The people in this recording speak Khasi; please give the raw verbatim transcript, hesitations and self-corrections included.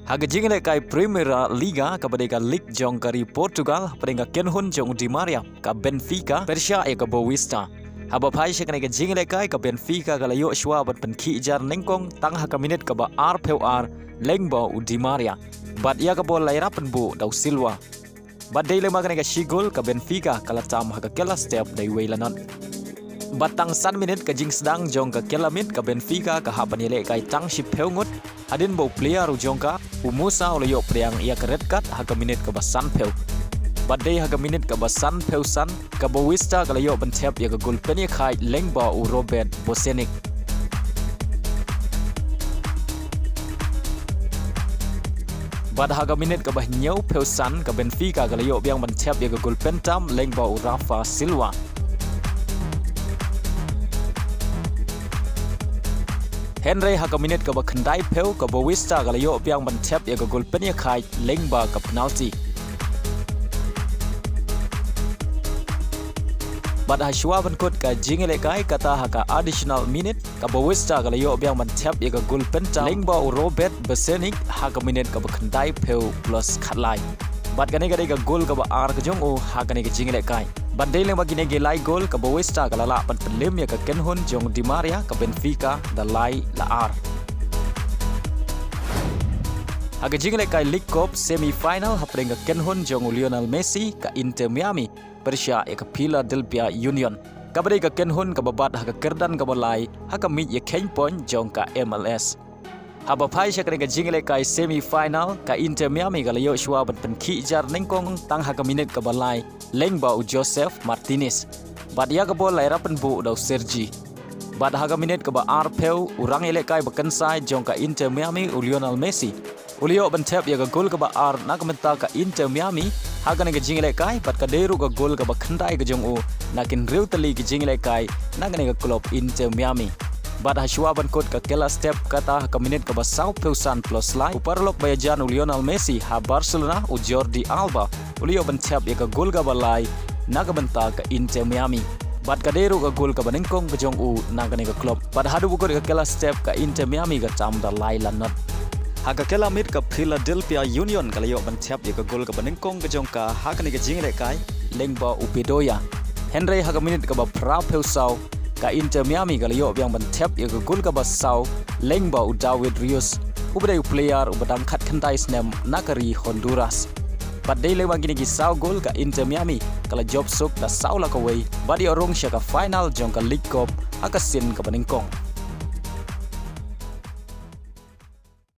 Ha ka jingïalehkai Primeira Liga kaba dei ka lig jong ka ri Portugal, hapdeng ka kynhun jong u Di Maria, ka Benfica, pyrshah ïa ka Boavista. Haba phai sha kane ka jingïalehkai, ka Benfica ka la ïoh shuwa ban pynkhih jar nyngkong tang ha ka minit kaba arphew ar lyngba u Di Maria. Bad ïa ka bol la ïarap pynbuh da u Silva. Bad dei lyngba kane ka shi gol ka Benfica ka la tam ha ka kylla step da iwei la not. Bad tang san minit ka jingsdang jong ka kylla miet ka Benfica ka hap ban ïalehkai tang shiphew ngut, hadien ba u player u jong ka, u Musa, u la ïoh pdiang ïa ka red card ha ka minit kaba sanphew. Bad dei ha ka minit kaba sanphew san, ka Boavista ka la ïoh ban thep ïa ka gol pynïakhaid lyngba u Robert Bocenic. Bad ha ka minit kaba hynñiewphew san, ka Benfica ka la ïoh biang ban thep ïa ka gol pyntam lyngba u Rafa Silva. Hynrei ha ka minit kaba khyndaiphew, ka Boavista ka la ïoh biang ban thep ïa ka gol pynïakhaid lyngba ka penalty. Bad ha shuwa ban kut ka jingïalehkai, kata ha ka additional minute, ka Boavista ka la ïoh biang ban thep ïa ka gol pyntam lyngba u Robert Bocenic ha ka minit kaba khyndaiphew plus khatlai. Bad kane ka dei ka gol kaba ar ka jong u ha kane ka jingïalehkai. Bad dei lyngba kine ki lai gol ka Boavista ka la lah ban pynlem ïa ka kynhun jong u Di Maria, ka Benfica, da lai la ar. Ha ka jingïalehkai League Cup semi final hapdeng ka kynhun jong u Lionel Messi, ka Inter Miami, pyrshah ïa ka Philadelphia Union. Kaba dei ka kynhun kaba bat ha ka kyrdan kaba lai ha ka miej ïakheiñ point jong ka M L S. Haba phai sha kane ka jingïalehkai semi final, ka Inter Miami ka la ïoh shuwa ban pynkhih jar nyngkong tang ha ka minit kaba lai lyngba u Josef Martinez. Bad ïa ka bol la ïarap pynbuh da u Sergi. Bad ha ka minit kaba arphew, u rangïalehkai ba kynsai jong ka Inter Miami, u Lionel Messi, u la ïoh ban thep ïa ka gol kaba ar na ka bynta ka Inter Miami ha kane ka jingïalehkai, bad ka dei ruh ka gol kaba khyndai ka jong u na ki hynriew tylli ki jingïalehkai na kane ka club Inter Miami. Bad ha shuwa ban kut ka kylla step, kata ha ka minit kaba sawphew san plus lai, u paralok ba ïajan u Lionel Messi ha Barcelona, u Jordi Alba, u la ïoh ban thep ïa ka gol kaba lai na ka bynta ka Inter Miami. Bad ka dei ruh ka gol kaba nyngkong ka jong u na kane ka club. Bad haduh ba kut ka kylla step, ka Inter Miami ka tam da lai la not. Ha ka kylla miet, ka Philadelphia Union ka la ïoh ban thep ïa ka gol kaba nyngkong ka jong ka ha kane ka jingïalehkai lyngba u Bedoya. Hynrei ha ka minit kaba phraphew saw, ka Inter Miami ka la ïoh biang ban thep ïa ka gol kaba saw lyngba u David Reyes, uba dei u player uba dang khatkhyndai snem na ka ri Honduras. Bad dei lyngba kine ki saw gol, ka Inter Miami ka la jop suk da saw la kawei bad ïoh rung sha ka final jong ka League Cup ha ka sien kaba nyngkong.